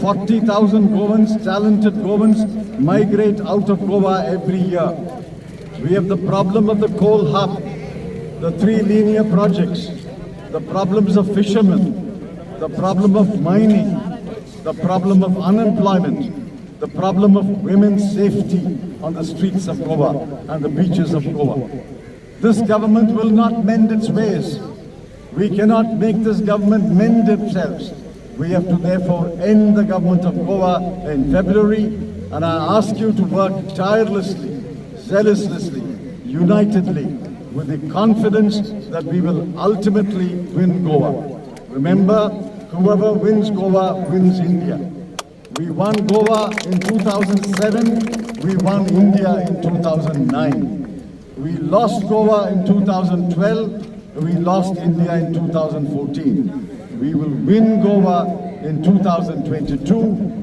40,000 Goans, talented Goans, migrate out of Goa every year. We have the problem of the coal hub, the three linear projects, the problems of fishermen, the problem of mining, the problem of unemployment, the problem of women's safety on the streets of Goa and the beaches of Goa. This government will not mend its ways. We cannot make this government mend itself. We have to therefore end the government of Goa in February, and I ask you to work tirelessly, zealously, unitedly, with the confidence that we will ultimately win Goa. Remember, whoever wins Goa wins India. We won Goa in 2007, we won India in 2009. We lost Goa in 2012, we lost India in 2014. We will win Goa in 2022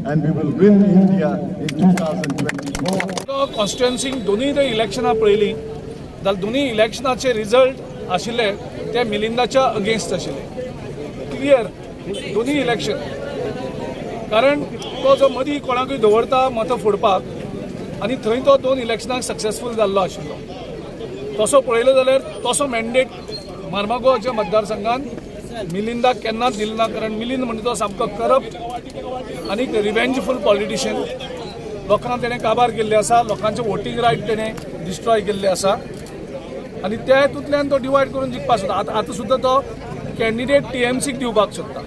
and we will win India in 2024. कॉन्स्टिट्युएन्सीक दोनूय ते इलेक्शनां पळयलीं जाल्यार दोनूय इलेक्शनाचे result आशिल्ले ते मिलिंदाच्या against आशिल्ले, clear दोनूय election. कारण तो जो मदीं कोणाकूय दवरता मतां फोडपाक आनी थंय तो दोन इलेक्शनाक सक्सेसफूल जाल्लो आशिल्लो. तसो पळयलो जाल्यार तसो मॅन्डेट मार्मागोवाच्या मतदारसंघान मिलिंदाक केन्नाच दिलो ना, कारण मिलिंद म्हणजे तो सामको करप्ट आनी रिवेंजफूल पॉलिटिशियन. लोकांक तेणें काबार केल्ले आसा, लोकांचे वोटींग रायट तेणें डिस्ट्रॉय केल्ले आसा आनी त्या हितूंतल्यान तो डिवायड करून जिखपाक सोदता. आतां आतां सुद्दां तो कॅन्डिडेट टीएमसीक दिवपाक सोदता.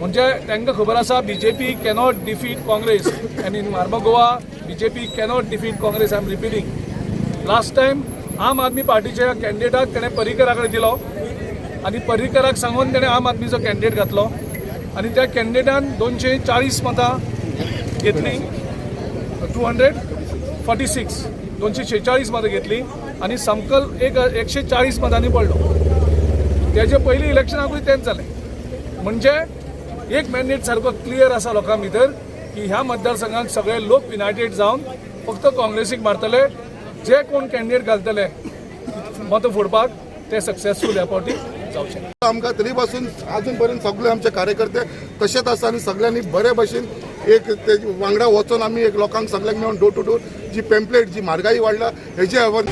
म्हणजे तांकां खबर आसा, BJP cannot defeat Congress and in Marmagoa BJP cannot defeat Congress. I am repeating, last time आम आदमी पार्टीच्या कॅन्डिडेटाक तेणें पर्रीकरा कडेन दिलो आनी पर्रीकराक सांगून तेणें आम आदमीचो कॅन्डिडेट घातलो आनी त्या कॅन्डिडेटान 240 मतां घेतली, 246, 246 मतां घेतली आनी समकल एक 140 मतांनी पडलो. तेजे पयलीं इलेक्शनाकूय तेंच जालें. म्हणजे एक मॅन्डेट सारको क्लियर आसा लोकां भितर की ह्या मतदारसंघात सगळे लोक युनायटेड जावन फक्त काँग्रेसीक मारतले. जे कोण कॅन्डिडेट घालतले मतां फोडपाक ते सक्सेसफूल ह्या फावटी जावचे. आमकां तरी पासून अजून पर्यंत सगळे आमचे कार्यकर्ते तशेच आसा आनी सगळ्यांनी बरे भशेन एक ते वांगडा वचोन आमी एक लोकांक सगळ्यांक मेळून डोर टू डोर जी पेम्पलेट, जी म्हारगाई वाडल्या हेजे अवर